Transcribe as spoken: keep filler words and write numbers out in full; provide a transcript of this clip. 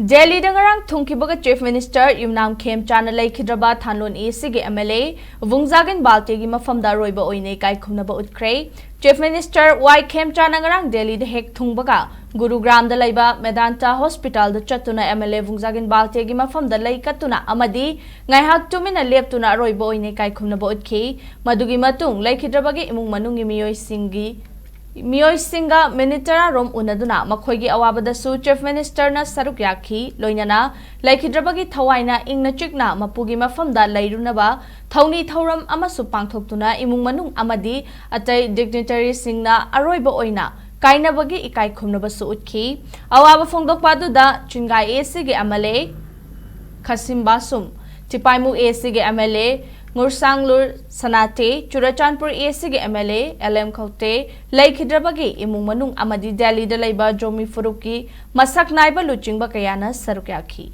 ꯗꯦꯜꯂꯤꯗ ꯉꯔꯥꯡ ꯊꯨꯡꯈꯤꯕꯒ Chief Minister ꯌꯨꯝꯅꯥꯝ ꯈꯦꯝꯆꯥꯟꯅ ꯂꯩꯈꯤꯗ꯭ꯔꯕ ꯊꯥꯟꯂꯣꯟ ACꯒꯤ MLA ꯚꯨꯡꯖꯥꯒꯤꯟ ꯕꯥꯜꯇꯦꯒꯤ ꯃꯐꯝꯗ ꯑꯔꯣꯏꯕ ꯑꯣꯏꯅ ꯏꯀꯥꯏ ꯈꯨꯝꯅꯕ ꯎꯠꯈ꯭ꯔꯦ꯫ Chief Minister ꯋꯥꯏ ꯈꯦꯝꯆꯥꯟꯅ ꯉꯔꯥꯡ ꯗꯦꯜꯂꯤꯗ ꯍꯦꯛ ꯊꯨꯡꯕꯒ ꯒꯨꯔꯨꯒ꯭ꯔꯥꯝꯗ ꯂꯩꯕ ꯃꯦꯗꯥꯟꯇꯥ ꯍꯣꯁꯄꯤꯇꯥꯜꯗ ꯆꯠꯇꯨꯅ MLA ꯚꯨꯡꯖꯥꯒꯤꯟ ꯕꯥꯜꯇꯦꯒꯤ ꯃꯐꯝꯗ ꯂꯩ ꯀꯠꯇꯨꯅ ꯑꯃꯗꯤ ꯉꯥꯏꯍꯥꯛ ꯇꯨꯃꯤꯟꯅ ꯂꯦꯞꯇꯨꯅ ꯑꯔꯣꯏꯕ ꯑꯣꯏꯅ ꯏꯀꯥꯏ ꯈꯨꯝꯅꯕ ꯎꯠꯈꯤ꯫ ꯃꯗꯨꯒꯤ ꯃꯇꯨꯡ ꯂꯩꯈꯤꯗ꯭ꯔꯕꯒꯤ ꯏꯃꯨꯡ ꯃꯅꯨꯡꯒꯤ ꯃꯤꯑꯣꯏꯁꯤꯡꯒꯤ ꯃꯤꯑꯣꯏꯁꯤꯡꯒ ꯃꯤꯅꯤꯠ ꯇꯔꯥ ꯔꯣꯝ ꯎꯅꯗꯨꯅ ꯃꯈꯣꯏꯒꯤ ꯑꯋꯥꯕꯗꯁꯨ Chief Ministerꯅ ꯁꯔꯨꯛ ꯌꯥꯈꯤ꯫ ꯂꯣꯏꯅꯅ ꯂꯩꯈꯤꯗ꯭ꯔꯕꯒꯤ ꯊꯋꯥꯏꯅ ꯏꯪꯅ ꯆꯤꯛꯅ ꯃꯄꯨꯒꯤ ꯃꯐꯝꯗ ꯂꯩꯔꯨꯅꯕ ꯊꯧꯅꯤ ꯊꯧꯔꯝ ꯑꯃꯁꯨ ꯄꯥꯡꯊꯣꯛꯇꯨꯅ ꯏꯃꯨꯡ ꯃꯅꯨꯡ ꯑꯃꯗꯤ ꯑꯇꯩ dignitaryꯁꯤꯡꯅ ꯑꯔꯣꯏꯕ ꯑꯣꯏꯅ ꯀꯥꯏꯅꯕꯒꯤ ꯏꯀꯥꯏ ꯈꯨꯝꯅꯕꯁꯨ ꯎꯠꯈꯤ꯫ ꯑꯋꯥꯕ ꯐꯣꯡꯗꯣꯛꯄ ꯑꯗꯨꯗ ꯆꯤꯡꯒꯥꯏ ACꯒꯤ MLA ꯈꯥꯁꯤꯝ ꯕꯥꯁꯨꯝ, ꯇꯤꯄꯥꯏꯃꯨ ACꯒꯤ MLA ꯉꯨꯔꯁꯥꯡꯂꯨꯔ ꯁꯅꯥꯇꯦ, Churachandpur ACꯒꯤ MLA LM ꯈꯧꯇꯦ, ꯂꯩꯈꯤꯗ꯭ꯔꯕꯒꯤ ꯏꯃꯨꯡ ꯃꯅꯨꯡ ꯑꯃꯗꯤ ꯗꯦꯜꯂꯤꯗ ꯂꯩꯕ ꯖꯣꯃꯤ ꯐꯨꯔꯨꯞꯀꯤ ꯃꯁꯛ ꯅꯥꯏꯕ ꯂꯨꯆꯤꯡꯕ ꯀꯌꯥꯅ ꯁꯔꯨꯛ ꯌꯥꯈꯤ꯫